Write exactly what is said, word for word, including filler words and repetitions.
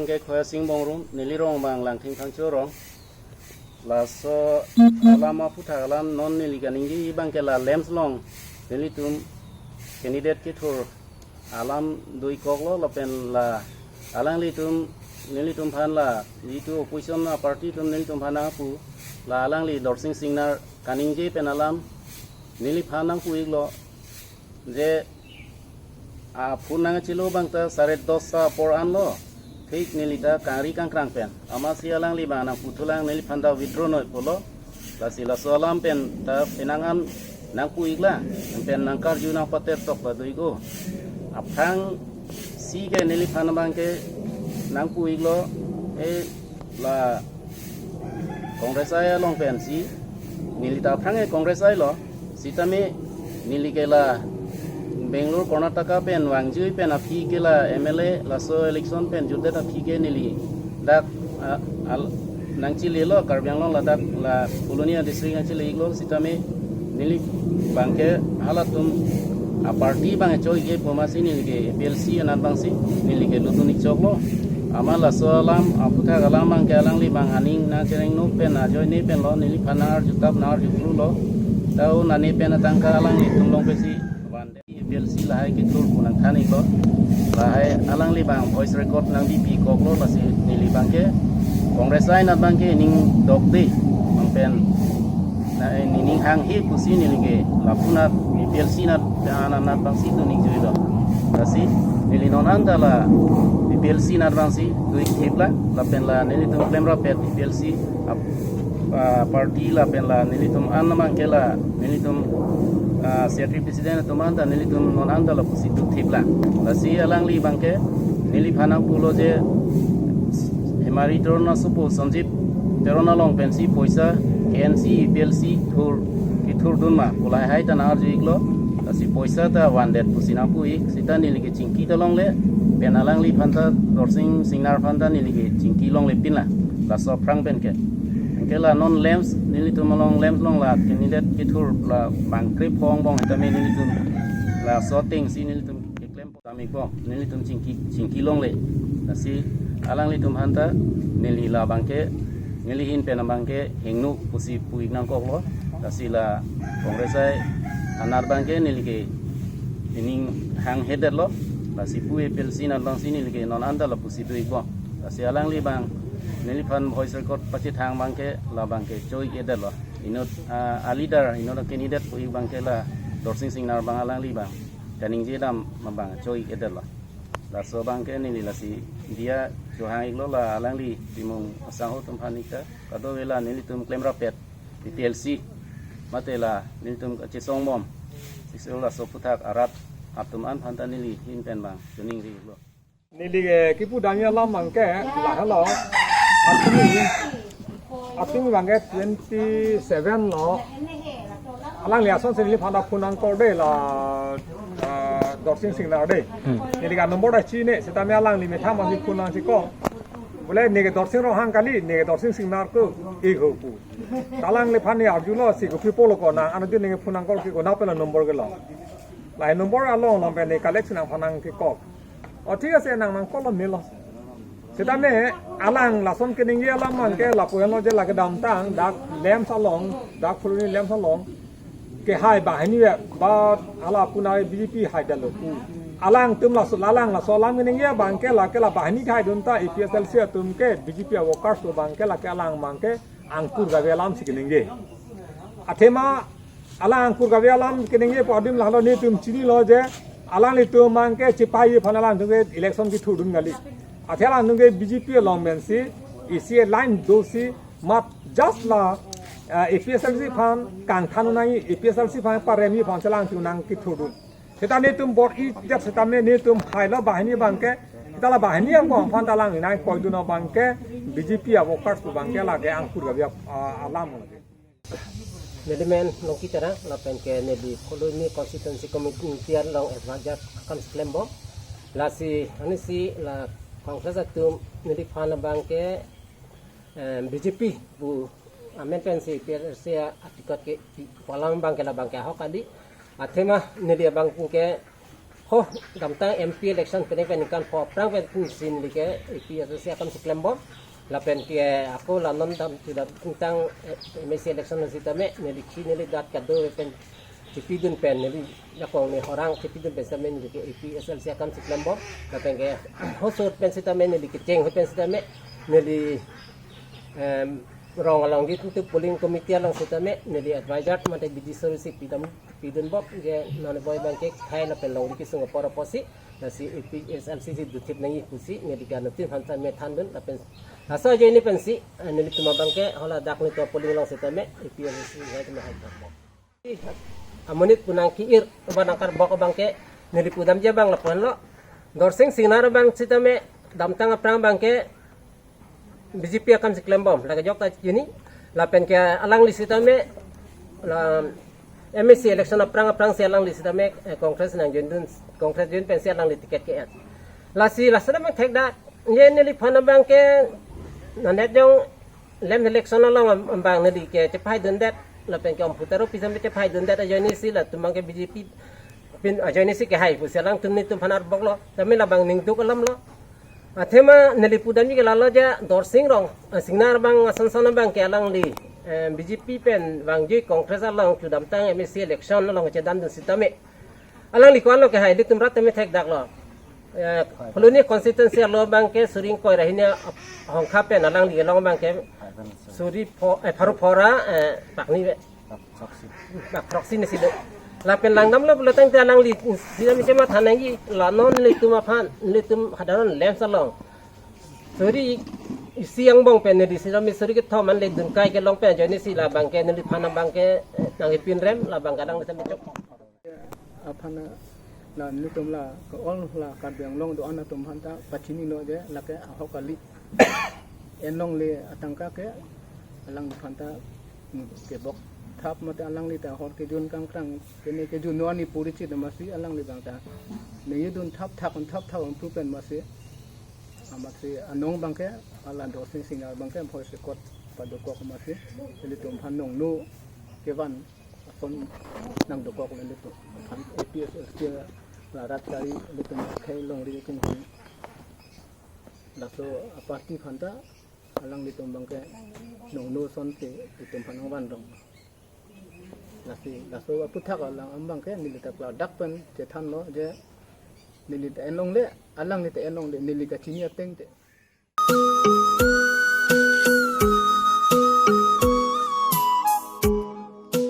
Ke Khoya Sing Bongrung, neli rong abang Langthing Phangcho rong. Laso alam aphuthak alam non neli kaningje abang ke la LAMPS along nelitum candidate kethur alam do-ik koklo lapen la alanglitum nelitum aphan la jitu opposition a-party atum nelitum aphan nangpu la alangli Dorsing Singnar kaningje pen alam neliphan nangpu-iklo je aphu nangchelo abang ta sare dos apor anlo. Thik neli ta kangri kangkrang pen. Amatsi alangli abang nangputhulang neliphan ta withdraw noi pulo. Lasi laso alam pen ta penang an nangpu-iklang. Pen nangkarju nangpater tok ta do-ik o. Aphrangsi ke neliphan abang ke nangpu-iklo. Eh, la Congress ai along pensi neli ta aphrang ke Congress ailo, sitame neli ke la Bangalore, Karnataka pen vangjui pen aphi ke la M L A laso election pen jutdet aphi ke neli dak, ah, al-, nangchilelo, Karbi Anglong ladak la Polonia district nangchile-iklo, sitame neli abang ke halatum a-party abang choi-ikji pu amatsi neli ke A P L C anat abangsi neli ke lutdun-ik choklo. Amat laso alam aphuthak alam abang ke alangli abang aning nangchereng nok pen ajoine penlo neliphan nangarjutap nangarjuphrulo. Tau nane pen atangka alanglitum along pensi vandet A P L C lahai kethur pu nangthan-iklo. Lahai alangli abang voice record nangbipi koklo, lasi neli abang ke Congress ai anat abang ke ning dokde abang pen na, eh, nening hanghe pusi neli ke lapu anat A P L C anat, ah, anat abangsi do-ik juilo. Lasi neli non anta la A P L C anat abangsi do-ik thiplang lapen la nelitum klemrappet A P L C ap-, ah, party lapen la nelitum an abang ke la nelitum, ah, secretary president atum anta nelitum non anta lapusi do thiplang. Lasi alangli abang ke neliphan nangpulo je Hemari Teron asopo Sanjib Teron along pensi poisa K N C, A P L C thur kethurdun ma pu lahai ta nangarju-iklo. Lasi poisa ta vandet pusi nangpu-ik, sita neli ke chingki ta longle, pen alangliphan ta Dorsing Singnar aphan ta neli ke chingki longle pinlang, laso aphrang pen ke. Anke la non LAMPS, nelitum along LAMPS along la candidate kethur la bangkre phong bong tame nelitum laso atengsi nelitum keklem tame ko, nelitum chingki, chingki longle. Lasi alanglitum aphan ta neli la abang ke, neli ahin pen abang ke hingno pusi pu-ik nangkoklo. Lasi la Congress ai anat abang ke neli ke nening hanghedetlo. Lasi pu A P L C anat abangsi neli ke non anta lapusi do-ikbom. Lasi alangli abang neliphan voice record pachethang abang ke la abang ke choi-ik-edetlo. Inut, ah, a-leader, inut a-candidate pu-ik abang ke la Dorsing Singnar abang alangli abang kaningje dam abang choi-ik-edetlo. Laso abang ke neli lasi diya chohang-iklo la alangli Timung asangho atum aphan-ik ta, kadokave la nelitum klemrappet A P L C mate la nelitum kachesongbom, sisi laso aphuthak arat atum an aphan ta neli ahin pen abang choningri-iklo. Neli ke kipu damji alam abang ke lahelo. Apini, apini abang ke twenty seven lo. Alangli asonsi neliphan ta phone nangkokde la, ah, Dorsing Singnar de. Hmm. Neli ke number ta chini, sitame alangli methang abangsi phone nangchekok. Bole ne ke Dorsing Ronghang kali, ne ke Dorsing Singnar ko, ik ho pu. Ta alangliphan ne arjulo si kopi apotlo ko nang, anke ne ke phone nangkok ke konat pen number kelo. Lahai number along along pen ne collect nangphan nangkekok. O thik ase nang nangkoklo melo. Sitame alang lason keningje alam abang ke lapu henlo je la kedamtang dak LAMPS along, dak Phuloni LAMPS along kehai banghini ba hala pu na B J P haidetlo pu. Alangtum laso, la alang laso alam keningje abang ke la ke la banghini kehaidun ta A P H L C atum ke B J P a-workers atum abang ke la ke alang abang ke angkur kave alamsi keningje. Athema alang angkur kave alam keningje pu adim lahelo, netum chinilo je alanglitum abang ke chepahai aphan alangtum ke election kethurdun kali. Athe alangtum ke B J P along pensi isi line dosi mat just la, eh, A P H L C aphan kangthan nangji, A P H L C aphan paremji aphansi alangtum nangkethurdun. Seta netum bor-idet sitame netum hailo banghini abang ke, seta la banghini angbong aphan ta alanglitum nangkoidun abang ke B J P a-workers atum abang ke lake angkur kave, ah, alam lake. Neli men Longki Terang, lapen ke neli Phuloni Constituency Committee along advisor akam si klembom. Lasi, anisi la Congress atum neliphan abang ke, eh, B J P pu amen pensi A P H L C a-ticket kepi pu alam abang ke la abang ke ahok kali. Athema neli abang ke Ho, damtang M P election penang pen ningkan pho aphrang pensi neli ke A P H L C akam si klembom. Lapen ke ako la non dam, dam tang, eh, M A C election sitame neli khi neli dat kado pen chepidun pen neli jakong ni horang chepidun pen sitame neli ke A P H L C akam si klembom. Lapen ke hosur pen sitame neli kecheng ho pen sitame neli, em, rong along di tutu polling committee along sitame neli advisor mate bidi sori si pidam pidunbom je non boi abang ke hai lapen longri kesung apor apotsi, lasi A P H L C si duthip nangji pusi neli ke anuttin aphan ta me thandun lapen laso ajoine pensi, eh, nelitum abang ke hala dak nelitum polling along sitame A P H L C hai tame hai thanbom. Amonit pu nangke-ir ba nangkarbok abang ke neli pudamji abang lapu-an lo. Dorsing Singnar abang sitame damtang aphrang abang ke B J P akam si klembom, lake jok ta chini. Lapen ke alangli sitame la M A C election aphrang aphrang si alangli sitame, eh, Congress nang join dun, Congress join pensi alangli ticket ke-et. Lasi laso dam thekdak, je neliphan abang ke nanet jong lem election along am-, abang neli ke chepai dundet. Lapen ke Om Phu Taro pi sitame chepai dundet ajoine si latum abang ke B J P pin ajoine si kehai pusi alangtum nelitum aphan arbok lo. Tame labang ningduk alam lo. Athema neli pudamji ke lalo ja Dorsing rong, eh, Singnar abang ason son abang ke alangli, eh, B J P pen vangjui Congress along chu damtang M A C election along chedandun sitame alangli ko-an lo kehai, ilitum rat tame thekdak lo. Eh, Phuloni constituency along abang ke suri ingkoi ra hini ahongkha pen alangli along abang ke suri pho, eh, pharo phora, eh, pakni ve. Bak throksi ni si do. Lapen langdam lo pulo tangte alangli sitame chematha nangji, la non nelitum aphan, nelitum hadaron lems along suri isi angbong pen neli sitame suri kethom an le dunkai kelong pen ajoine si labang ke neliphan abang ke, eh, nangkepinrem labang ke alangli sitame chok. Aphan la nelitum la ke-ol la Karbi Anglong do-an atum aphan ta pachini lo je lake ahok kali. Enlongle atangka ke alangliphan ta, mm, kebok thap mate alangli ta hor kejun kangkrang kene kejun no ani purichit amatsi alangli abang ta neli dun thap thak un thap thak un thu pen amatsi, amatsi anong abang ke hala Dorsing Singnar abang ke phoi sekot padokok amatsi ilitum aphan nongno kevan ason nangdokok lo ilitum aphan A P H L C la rat kari ilitum akhei longri kengkeng. Laso a-party aphan ta alanglitum abang ke nongno ason ke ilitum aphan nangvan rong. Lasi laso aputhak alang abang ke neli ta klardak pen chethan lo je neli ta enlongle, alangli ta enlongle, neli kachini ateng te.